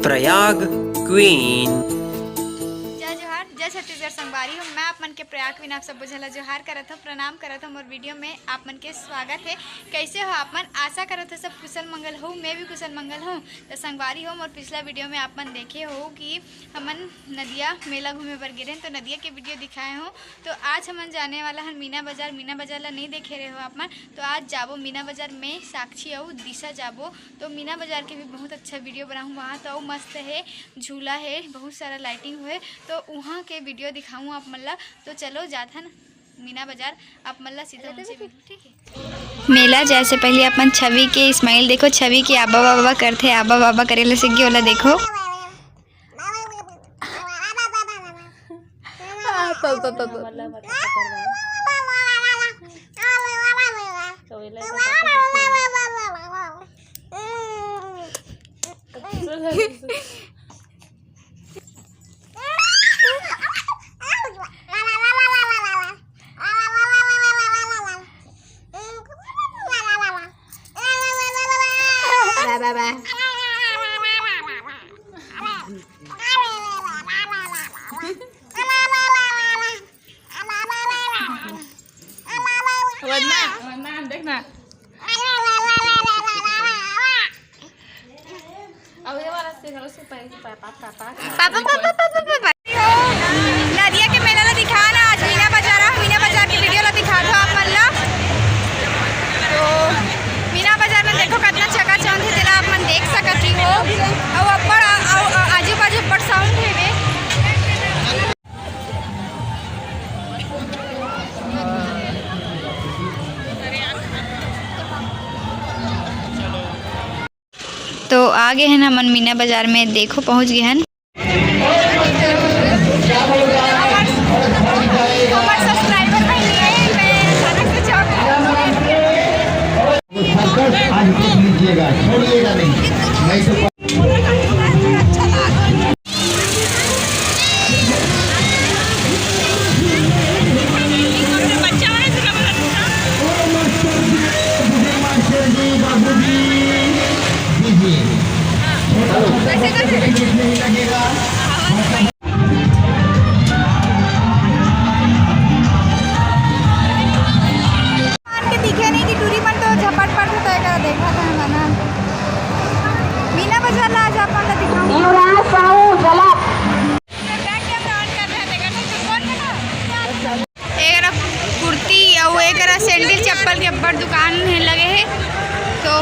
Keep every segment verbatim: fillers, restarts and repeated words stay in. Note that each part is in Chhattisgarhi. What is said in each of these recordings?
प्रयाग क्वीन। जय जोहार, जय छत्तीसगढ़ संगवारी हो। मैं आप मन के प्रयाग क्वीन आप सब झन ला जोहार करत हूँ, प्रणाम करत हूँ। मोर वीडियो में आप मन के स्वागत है। कैसे हो आप मन? आशा करत हो सब कुशल मंगल हो। मैं भी कुशल मंगल हूँ। तो संगवारी हो, मोर पिछला वीडियो में आप मन देखे हो कि हमन नदिया मेला घूमे बर गे रहेन, तो नदिया के वीडियो दिखाए हूँ। तो आज हमन जाने वाला हन मीना बाजार। मीना बाजार ला नहीं देखे रहे हो आप मन, तो आज जाबो मीना बाजार में, साक्षी अउ दिशा जाबो। तो मीना बाजार के भी बहुत अच्छा वीडियो बनाहूँ, वहाँ तो अउ मस्त है, झूला है, बहुत सारा लाइटिंग हुए, तो वहाँ के वीडियो दिखाऊँ आप मन ला। तो चलो जाथन मीना बाजार, आप मन ला सीधा उनसे मिलूँ, ठीक है? मेला जाए से पहले अपन छवि के स्माइल देखो, छवि के आबा बाबा करथे, आबा बाबा करे ले सीख गई, ओला देखो। वरना, वरना, देखना। अब ये वाला से करो, से पहले से पा-, पा-, पा-, पा-, पापा, पापा, पापा, पापा। नदिया के मेला ला दिखा ना, आज मीना बाजार आ, मीना बाजार के वीडियो ला दिखा दो आप मन ला। तो मीना बाजार में देखो कितना चकाचौंध है, तेला आप मन देख सकत ही हो। अउ अब्बड़, अउ, अउ आजू बाजू अब्बड़ साउंड है वे। तो आ गए हन हमन मीना बाजार में, देखो पहुंच गए हन। हमारे सब्सक्राइबर भाई नहीं आए, मैं अचानक से चौंक गई। वो सर्कस आज देख लीजिएगा, छोड़िएगा नहीं, नहीं तो मान के दिखे नहीं कि टूरी मन तो झपट पड़थे, तो एकरा देखा था मना। मीना बाजार ला आज आप मन ला दिखाऊं। युवराज साहू झलक। बैक कैमरा ऑन कर रहे थे, करते तो कौन बना? एकरा कुर्ती अउ एकरा सैंडल चप्पल के अब्बड़ दुकान हे लगे हे, तो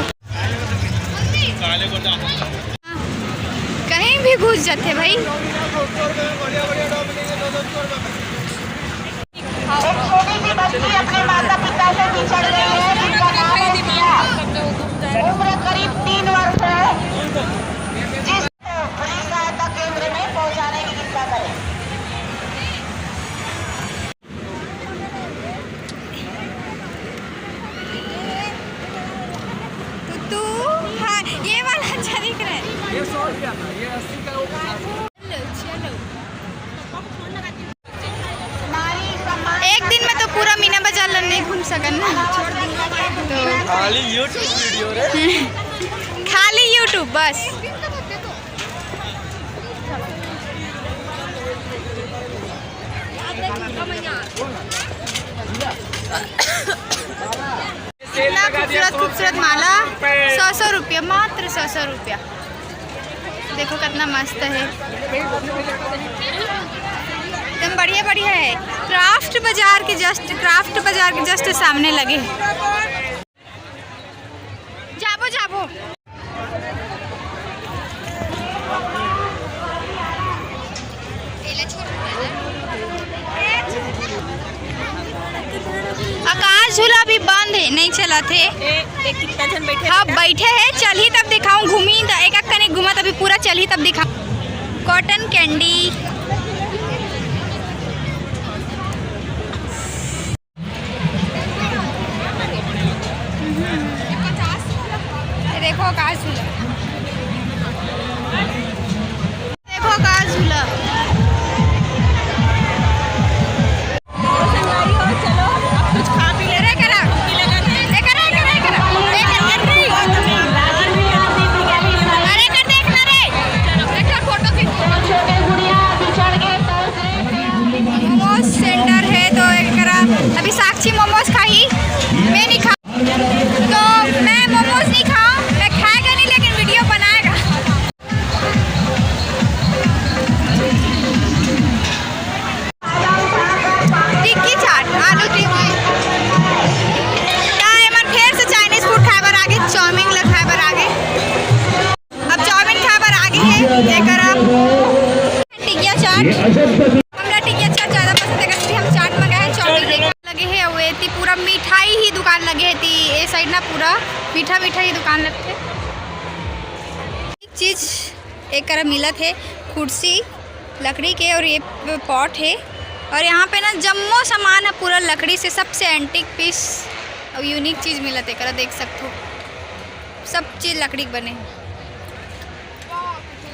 कहीं भी घुस जाते भाई। एक छोटी सी बच्ची अपने माता पिता से बिछड़ गई है, जिसका नाम है सिया। उम्र करीब तीन वर्ष है, जिसको पुलिस सहायता केंद्र में पहुंचाने की चिंता करें। तो तू, हाँ, ये वाला अच्छा दिख रहा है। ये सौ रुपया था, ये अस्सी का वो। चलो, चलो। एक दिन में तो पूरा मीना बाजार ला नहीं घूम सकन ना। तो खाली YouTube वीडियो रे। खाली YouTube बस। इतना खूबसूरत, खूबसूरत माला, सौ सौ रुपया, मात्र सौ सौ रुपया। देखो कितना मस्त है, एकदम बढ़िया, बढ़िया है। क्राफ्ट बाजार के जस्ट, क्राफ्ट बाजार के जस्ट सामने लगे। जाबो, जाबो। आकाश झूला अभी बंद है, नहीं चलत हे। ए, ए, कितना जन बैठे हाँ, हैं? बैठे हैं, चलही तब दिखाऊं, घूमी त एक एक कने घूमत, अभी पूरा चलही तब दिखाऊं। Cotton candy. ये देखो आकाश झूला, देखो आकाश झूला। कुछ खा पी ले। अरे करा, ए करा, ए करा, ए करा। अरे कर देख ना रे। चीज एक करा मिलत हे, कुर्सी लकड़ी के और ये पॉट हे। और यहाँ पे ना जम्मो सामान है पूरा लकड़ी से, सबसे एंटीक पीस और यूनिक चीज मिलत हे। करा देख सकते हो, सब चीज लकड़ी के बने हे।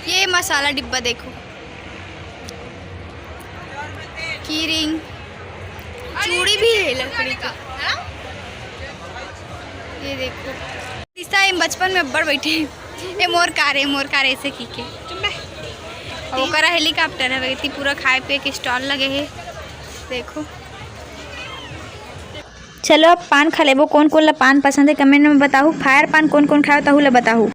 ये मसाला डिब्बा देखो, की रिंग, चूड़ी भी है लकड़ी का। ये देखो, तीसरा हम बचपन में अब्बड़ बैठे हैं। ये मोर कार है, मोर कार ऐसे की के। और ओकरा हेलीकॉप्टर है, इतनी पूरा खाए पिए के स्टॉल लगे हैं। देखो, चलो अब पान खा लेबो। कोन कोन ला पान पसंद है, कमेंट में बताहू। फायर पान कोन कोन खाए, तहू ला बताहू।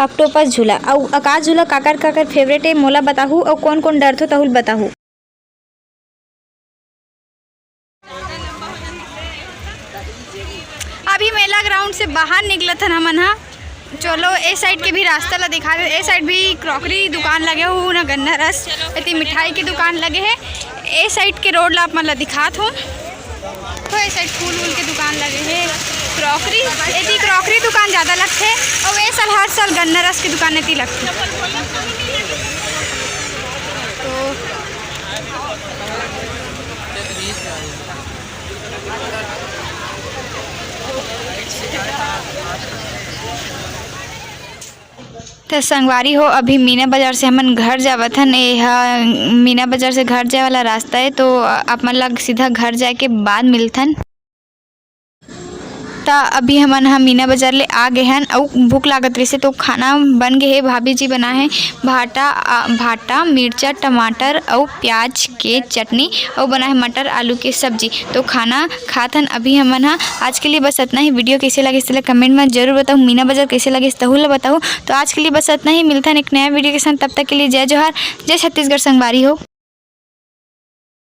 ऑक्टोपस झूला अउ आकाश झूला काकर काकर फेवरेट है, मोला बताहू। अउ कोन कोन डरथो, तहू ला बताहू। अभी मेला ग्राउंड से बाहर निकलत हन हमन हा। चलो, ए साइड के भी रास्ता ला दिखा दे। ए साइड भी क्रॉकरी दुकान लगे हो ना, गन्ना रस, एती मिठाई की दुकान लगे है। ए साइड के रोड ला आप मन ला दिखात हो, तो ए साइड फूल वूल के दुकान लगे है, क्रॉकरी, एती क्रॉकरी दुकान ज़्यादा लगथे। और ए साल, हर साल गन्ना रस की दुकान एती लगथे। तो त संगवारी हो, अभी मीना बाजार से हमन घर जावत हन। ए ह मीना बाजार से घर जाए वाला रास्ता है, तो आप मन ला सीधा घर जाए के बाद मिलथन। त अभी हमन ह मीना बाजार ले आ गे हन, अउ भूख लागत रहिसे, तो खाना बन गे हे। भाभी जी बनाए हे भाटा, आ, भाटा, मिर्चा, टमाटर अउ प्याज के चटनी, अउ बनाए हे मटर आलू के सब्जी। तो खाना खात हन अभी हमन ह। आज के लिए बस इतना ही। वीडियो कैसे लगे, तेला कमेंट में जरूर बताओ। मीना बाजार कैसे लगे, तहू ला बताओ। तो आज के लिए बस इतना ही, मिलथन एक नया वीडियो के साथ। तब तक के लिए जय जोहार, जय छत्तीसगढ़ संगवारी हो।